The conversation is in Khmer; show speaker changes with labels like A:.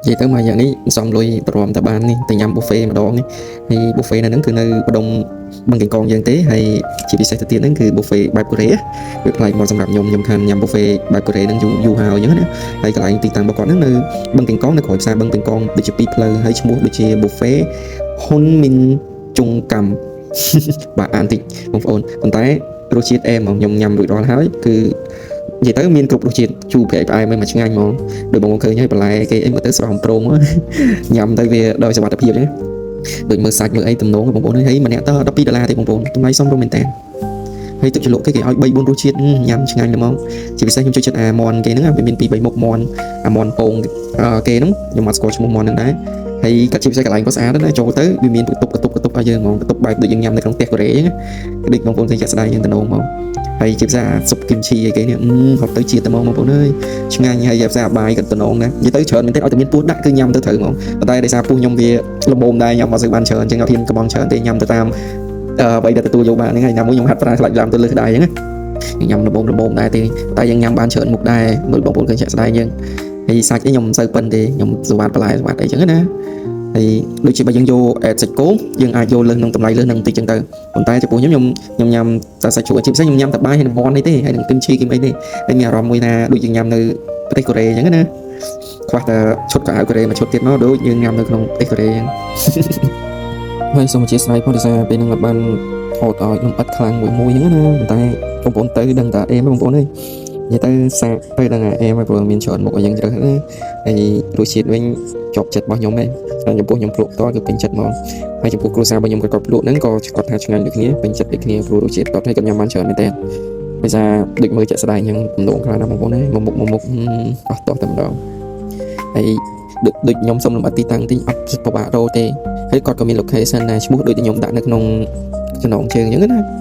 A: និយាយទៅមកយ៉ាងនេះសំលុយទ្រាំតែបាននេះទៅញ៉ាំ buffet ម្ដងនេះហើយ buffet នៅហ្នឹងគឺនៅម្ដុំបឹងកេងកងយើងទេហើយជាពិសេសទៅទៀតហ្នឹងគឺ buffet បែបកូរ៉េវាប្លែកមកសម្រាប់ខ្ញុំខ្ញុំខានញ៉ាំ buffet បែបកូរ៉េហ្នឹងយូរយូរហើយអញ្ចឹងណាហើយកន្លែងទីតាំងរបស់គាត់ហ្នឹងនៅបឹងកេងកងនៅក្រោយផ្សារបឹងកេងកងដូចជាពីរផ្លូវហើយឈ្មោះដូចជា buffet ហ៊ុនមីនជុងកាំ បាទអានតិចបងប្អូនប៉ុន្តែរសជាតិអែមហ្មងខ្ញុំញ៉ាំរួចរាល់ហើយគឺនិយាយទៅមានគ្រប់រសជាតិជូរប្រៃផ្អែមមិនមកឆ្ងាញ់ហ្មងដូចបងប្អូនឃើញហើយបន្លែគេអីមើលទៅស្រស់អំប្រងញ៉ាំទៅវាដោយសុវត្ថិភាពអញ្ចឹងដូចមើលសាច់មើលអីទំនងបងប្អូនហើយម្នាក់ទៅ12ដុល្លារទេបងប្អូនតម្លៃសមរម្យមែនតើហើយទឹកជ្រលក់គេគេឲ្យ3 4រសជាតិញ៉ាំឆ្ងាញ់ហ្មងជាពិសេសខ្ញុំចូលចិត្តអាមន់គេហ្នឹងវាមាន2 3មុខមន់អាមន់ពងគេហ្នឹងខ្ញុំអត់ស្គាល់ឈ្មោះមន់ហ្នឹងដែរហើយកាត់ជាពិសេសកន្លែងក៏ស្អាតដែរចូលទៅវាមានបន្ទប់បន្ទប់បន្ទប់ឲ្យយើងហ្មងបន្ទប់បែបដូចយើងញ៉ាំនៅក្នុងផ្ទះកូរ៉េអញ្ចឹងដូចបងប្អូនឃើញជាក់ស្ដែងយើងតំណងហ្មងហើយជាពិសេសអាស៊ុបគីមឈីអីគេនេះហូបទៅជាតិតែហ្មងបងប្អូនអើយឆ្ងាញ់ហើយជាពិសេសអាបាយក៏តំណងដែរនិយាយទៅច្រើនមែនទេឲ្យតែមានពោះដាក់គឺញ៉ាំទៅត្រូវហ្មងប៉ុន្តែដោយសារពោះខ្ញុំវាល្មមដែរញ៉ាំអត់សូវបានច្រើនអញ្ចឹងអត់ហ៊ានកំងច្រើនទេញ៉ាំទៅតាមអ្វីដែលទទួលយកបានហ្នឹងហើយណាមួយខ្ញុំហាត់ប្រាខ្លាចឡើងទៅលើក្តៅអញ្ចឹងណាញ៉ាំល្មមល្មមដែរទេតែយើងញ៉ាំបានច្រើនមុខដែរមើលបងប្អូនឃើញជាក់ស្ដែងយើងហើយសាច់អីខ្ញុំមិនសូវប៉ិនទេខ្ញុំស្វាត់បន្លែស្វាត់អីចឹងណាហើយដូចជាបើយើងយកអេតសាច់គោយើងអាចយកលើសក្នុងតម្លៃលើសនឹងបន្តិចចឹងទៅប៉ុន្តែចំពោះខ្ញុំខ្ញុំខ្ញុំញ៉ាំតែសាច់ជ្រូកជាពិសេសខ្ញុំញ៉ាំតែបាយហើយនឹងមន់នេះទេហើយនឹងគីមឈីគីមអីទេហើយមានអារម្មណ៍មួយថាដូចយើងញ៉ាំនៅប្រទេសកូរ៉េចឹងណាខ្វះតែឈុតខោអាវកូរ៉េមួយឈុតទៀតមកដូចយើងញ៉ាំនៅក្នុងប្រទេសកូរ៉េចឹងហើយសូមអធ្យាស្រ័យផងដោយសារពេលហ្នឹងអត់បានថតឲ្យលំអិតខ្លាំងមួយមួយចឹងណាប៉ុន្តែបងប្អូនទៅដឹងតែអេមបងប្អូនអើយនិយាយទៅសាកទៅដឹងតែអេមហើយព្រោះមានច្រើនមុខឲ្យយើងជ្រើសណាហើយរសជាតិវិញជាប់ចិត្តរបស់ខ្ញុំឯងហើយចំពោះខ្ញុំភ្លក់ផ្ទាល់គឺពេញចិត្តហ្មងហើយចំពោះគ្រួសាររបស់ខ្ញុំក៏គាត់ភ្លក់ហ្នឹងក៏គាត់ថាឆ្ងាញ់ដូចគ្នាពេញចិត្តដូចគ្នាព្រោះរសជាតិគាត់ឲ្យគាត់ញ៉ាំបានច្រើនមែនតើដោយសារដូចមើលជាក់ស្ដែងអញ្ចឹងទំនងខ្លាំងណាស់បងប្អូនអើយមួយមុខមួយមុខអស់តោះតែម្ដងហើយដូចដូចខ្ញុំសុំលម្អិតទីតាំងតិចអត់ពិបាករកទេហើយគាត់ក៏មាន location ដែរឈ្មោះដូចខ្ញុំដាក់នៅក្នុងចំណងជើងអញ្ចឹងណា។